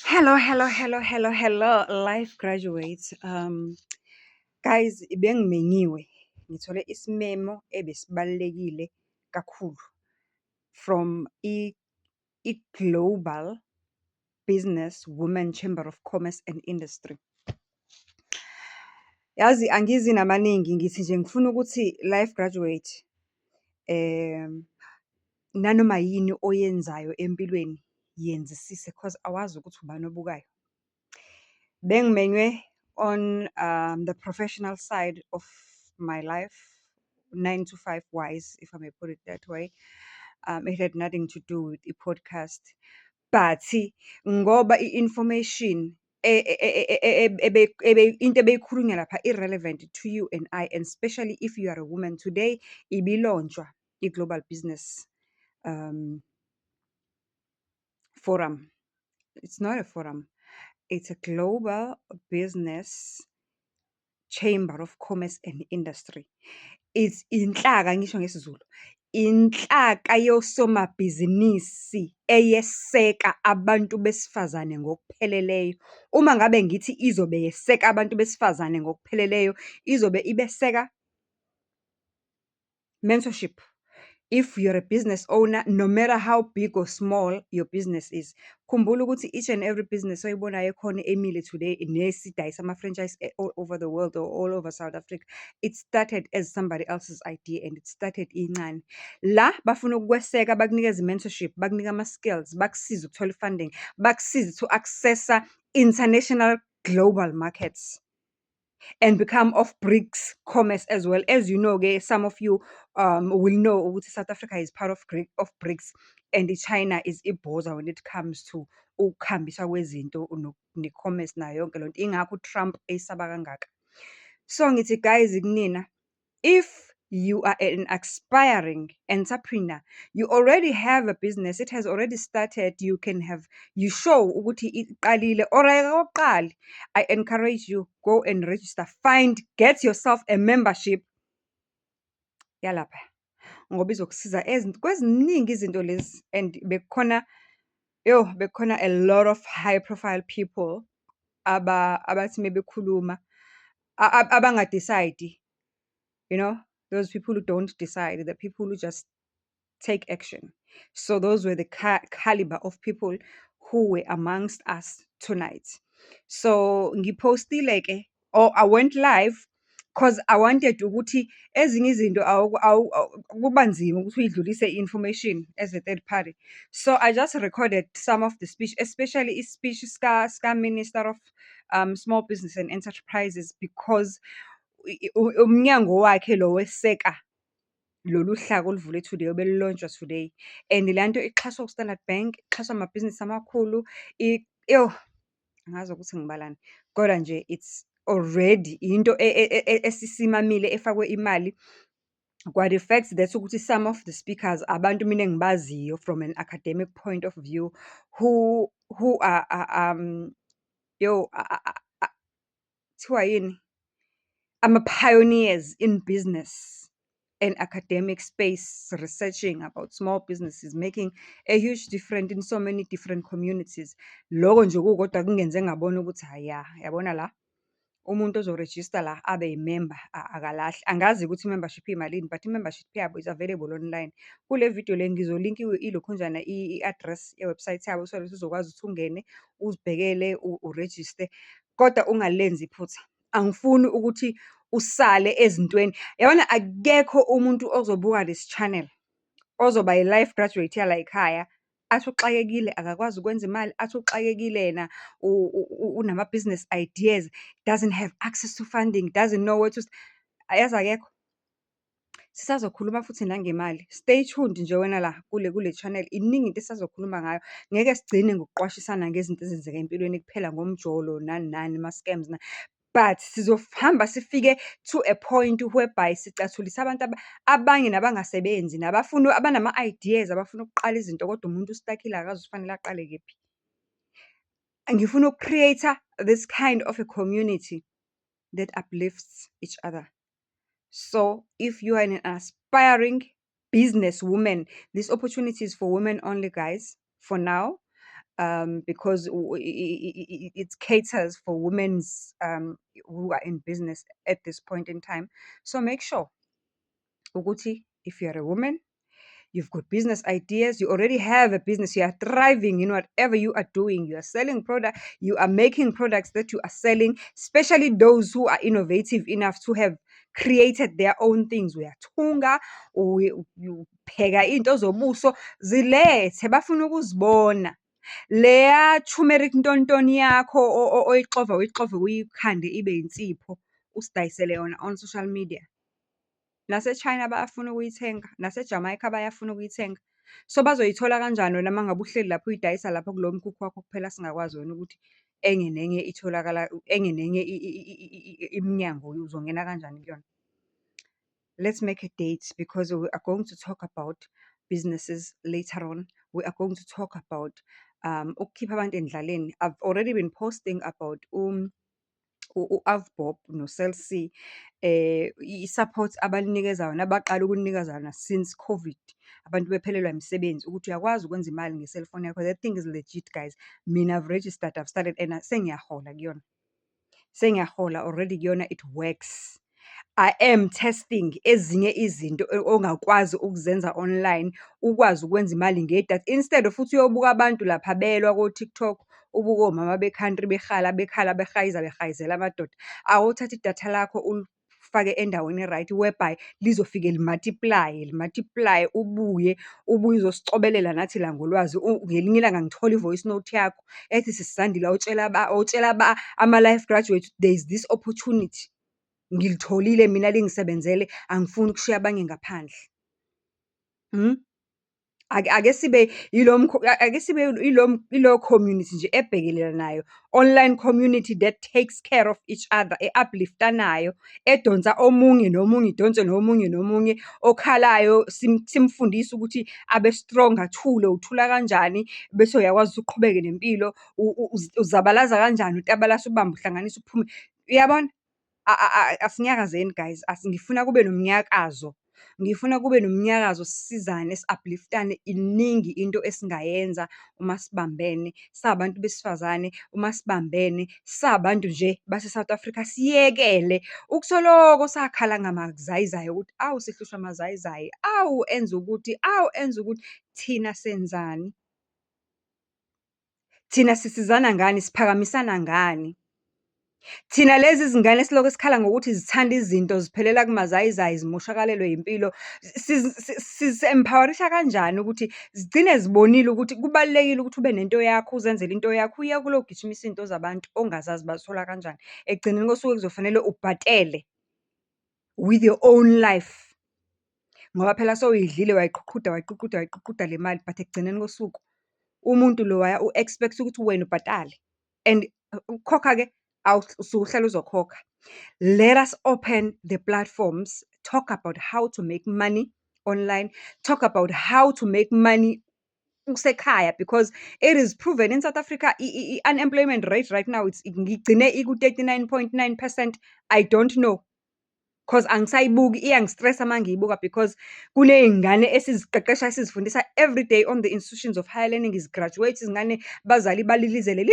Hello, hello, hello, hello, hello, life graduates. Guys, bengimenyiwe, ngithole isimemo ebesibalulekile kakhulu from i-Global Business Women Chamber of Commerce and Industry. Yazi angizi namaningi ngithi nje ngifuna ukuthi life graduate, nanoma yini oyenzayo empilweni, yenzisise cause awazi ukuthi ubani obukayo. Bengimenywe on the professional side of my life, 9 to 5 wise, if I may put it that way. It had nothing to do with i-podcast. But ngoba i-information into ebeyikhulunywa lapha i-relevant to you and I, and especially if you are a woman. Today, ibi-launch-wa i-Global Business Forum. It's not a forum, it's a global business chamber of commerce and industry. It's inhlaka ngisho ngesiZulu, inhlaka yosomabhizinisi eyeseka abantu besifazane ngokupheleleyo. Uma ngabe ngithi izobe yeseka abantu besifazane ngokupheleleyo, izobe ibeseka mentorship. If you're a business owner, no matter how big or small your business is. Khumbula ukuthi each and every business oyibonayo ekhona emile today, nesidayisa ama-franchise all over the world or all over South Africa. It started as somebody else's idea and it started incane. La bafuna ukukweseka, bakunikeze i-mentorship, bakunike ama-skills, bakusize ukuthola i-funding, bakusize to access-a international global markets and become of BRICS commerce as well. As you know-ke, some of you will know ukuthi South Africa is part of BRICS and i-China is ibhoza when it comes to ukuhambiswa kwezinto ne-commerce nayo yonke leyo nto. Ingakho u-Trump eyisaba kangaka. So, ngithi guys kunina, if you are an aspiring entrepreneur, you already have a business, it has already started, you can have, you show ukuthi iqalile or ayikaqali, I encourage you, go and register. Find, get yourself a membership yalapha. Ngoba izokusiza kweziningi izinto lezi and bekukhona, yo, bekukhona a lot of high profile people abathi mebekhuluma, abanga-decide-i, those people who don't decide, the people who just take action. So those were the caliber of people who were amongst us tonight. So ngiphostile ke, or I went live, 'cause I wanted ukuthi ezinye izinto kuba nzima ukuthi uyidlulise i-information as a third party. So I just recorded some of the speech, especially i-speech sika Minister of Small Business and Enterprises, because umnyango wakhe lo weseka lolu hlaka oluvule today, obelu-launch-wa today. And le nto ixhaswa u-Standard Bank, ixhaswa amabhizinisi amakhulu, yo, angazi ukuthi ngibalani. Kodwa nje it's already into esisimamile efakwe imali. Kwa the fact that ukuthi some of the speakers, abantu mina engibaziyo from an academic point of view, who are yo, kuthiwa yini? Ama-pioneers in business and academic space, researching about small businesses, making a huge difference in so many different communities. Loko nje kukodwa kungenze ngabona ukuthi hhayi ya, yabona la, umuntu ozorejista la abe yimemba akalahli. Angazi ukuthi i-membership iyimalini, but i-membership yabo is available online. Kule video le ngizolinka ilokhunjana i-address ye-website yabo, so that uzokwazi ukuthi ungene, uzibhekele, urejiste, kodwa ungalenzi iphutha. Angifuni ukuthi usale ezintweni. Yabona akekho umuntu ozobuka lesi channel, ozoba i-life graduate yalayikhaya, athi uxakekile akakwazi ukwenza imali, athi uxakekile yena unama-business ideas, doesn't have access to funding, doesn't know where to yazi akekho. Sisazokhuluma futhi nangemali. Stay tuned nje wena la kule channel, iningi into esisazokhuluma ngayo. Ngeke sigcine ngokuqwashisana ngezinto ezenzeka empilweni kuphela ngomjolo nani nani, ama-scams but sizohamba sifike to a point whereby sicathulisa abantu abanye nabangasebenzi, nabafuna abanama-ideas, abafuna ukuqala izinto kodwa umuntu u-stuck-ile akazi ukuthi kufanele aqale kephi. Ngifuna uku-create-a this kind of a community that uplifts each other. So, if you are an aspiring business woman, this opportunity is for women only, guys, for now. Because it caters for women's who are in business at this point in time. So make sure ukuthi if you are a woman, you've got business ideas, you already have a business, you are thriving in whatever you are doing. You are selling product, you are making products that you are selling, especially those who are innovative enough to have created their own things. Uyathunga, upheka iy'nto zobuso, zilethe bafuna ukuzibona. Leya turmeric ntontoni yakho oyixova uyixove uyikhande ibe insipho, usidayisele yona on social media. Nase-China bayafuna ukuyithenga, nase-Jamaica bayafuna ukuyithenga. So, bazoyithola kanjani wena uma ngabe uhleli lapha uyidayisa lapho kulowo mkhukhu wakho kuphela singakwazi wena ukuthi enye nenye itholakala, enye nenye iminyango uzongena kanjani kuyona? Let's make a date because we are going to talk about businesses later on. We are going to talk about ukukhipha abantu endlaleni. I've already been posting about u-AVBOB no-Cell C, i-support abalinikeza yona, abaqala ukunikeza yona since COVID. Abantu bephelelwa imisebenzi, ukuthi uyakwazi ukwenza imali nge-cellphone yakho. That thing is legit guys. Mina I've registered, I've started and sengiyahola kuyona. Sengiyahola already kuyona, it works. I am testing ezinye izinto ongakwazi ukuzenza online, ukwazi ukwenza imali ngedatha. Instead of uthi uyobuka abantu lapha belwa ko-TikTok, ubuke omama be-country behala, bekhala, behayiza, behayizela amadoda. Awuthathe idatha lakho ulifake endaweni e-right, whereby lizofike li-multiply-ye, li-multiply-ye, ubuye, ubuye uzosicobelela nathi la ngolwazi. Ngelinye ilanga ngithole i-voice note yakho, ethi sisi Zandile awutshele awutshele ama-life graduate there is this opportunity. Ngilitholile mina lingisebenzele, angifuni ukushiya abanye ngaphandle. Ake sibe ilo ake sibe ilo community nje ebhekelelanayo. Online community that takes care of each other, e-uplift-anayo, edonsa omunye nomunye, idonse nomunye nomunye. Okhalayo simfundise ukuthi abe strong, athule, uthula kanjani, bese uyakwazi ukuthi uqhubeke nempilo. Uzabalaza kanjani, utabalase, ubambe, uhlanganise uphume. Uyabona? Asinyakazeni guys, ngifuna kube nomnyakazo. Ngifuna kube nomnyakazo, sisizane, si-uplift-ane. Iningi into esingayenza uma sibambene sabantu besifazane, uma sibambene sabantu nje base-South Africa. Siyekele ukusoloko sakhala ngamazayizayi ukuthi, awu sihlushwa amazayizayi, awu enza ukuthi, awu enza ukuthi. Thina senzani? Thina sisizana ngani, siphakamisana ngani? Thina lezi zingane esilokhu sikhala ngokuthi zithanda izinto ziphelela kumazayizayi, zimoshakalelwe impilo. Sizi-empower-isha kanjani ukuthi zigcine zibonile ukuthi kubalulekile ukuthi ube nento yakho, uzenzele into yakho, uyeke ukulokhu ugijimisa iy'nto zabantu ongazazi bazithola kanjani. Ekugcineni kosuku kuzofanele ubhatele with your own life. Ngoba phela sewuyidlile wayiqhuqhuda, wayiququda, wayiququda le mali, but ekugcineni kosuku, umuntu lowaya u-expect-a ukuthi wena ubhatale and ukukhokha-ke usuke uhlala uzokhokha. Let us open the platforms, talk about how to make money online, talk about how to make money usekhaya because it is proven in South Africa, i-unemployment rate right now, it's ngigcine iku-39.9%. I don't know. 'Cause angisayibuki, iyangi-stress-a uma ngiyibuka because kuney'ngane esiziqeqesha, esizifundisa everyday on the institutions of higher learning, zi-graduate izingane, abazali balilizele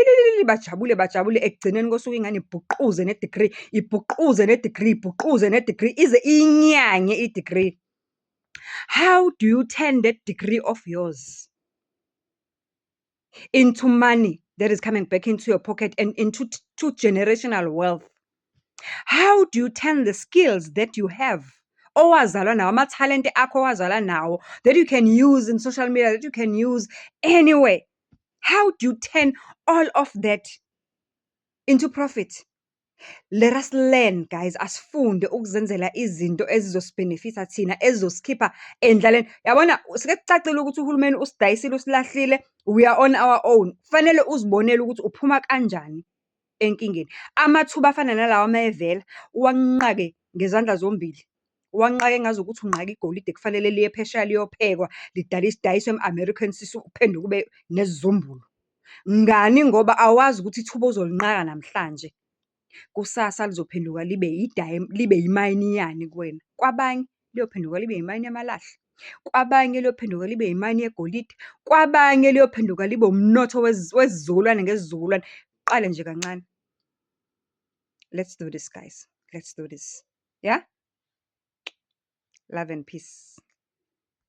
bajabule, bajabule. Ekugcineni kosuku ingane ibhuquze ne-degree, ibhuquze ne-degree, ibhuquze ne-degree, ize iyinyanye i-degree. How do you turn that degree of yours into money that is coming back into your pocket and into to generational wealth? How do you turn the skills that you have, owazalwa nawo, amathalente akho owazalwa nawo, that you can use in social media, that you can use anywhere? How do you turn all of that into profit? Let us learn guys, asifunde ukuzenzela izinto ezizosi-benefit-a thina, ezizosikhipha endlaleni. Yabona, sike kucacile ukuthi uhulumeni usidayisile, usilahlile, we are on our own. Kufanele uzibonele ukuthi uphuma kanjani enkingeni. Amathuba afana nalawa uma evela, uwanqake ngezandla zombili. Uwanqake engazukuthi unqaka igolide kufanele liye phesheya liyophekwa, lidayiswe ema-American uphenduke ube nesizumbulu. Ngani ngoba awazi ukuthi ithuba ozolinqaka namhlanje, kusasa lizophenduka libe libe imayini yani kuwena. Kwabanye, liyophenduka libe imayini yamalahle. Kwabanye liyophenduka libe imayini yegolide, kwabanye liyophenduka libe umnotho wezizukulwane ngezizukulwane. Kuqale nje kancane. Let's do this guys, let's do this, ya? Love and peace.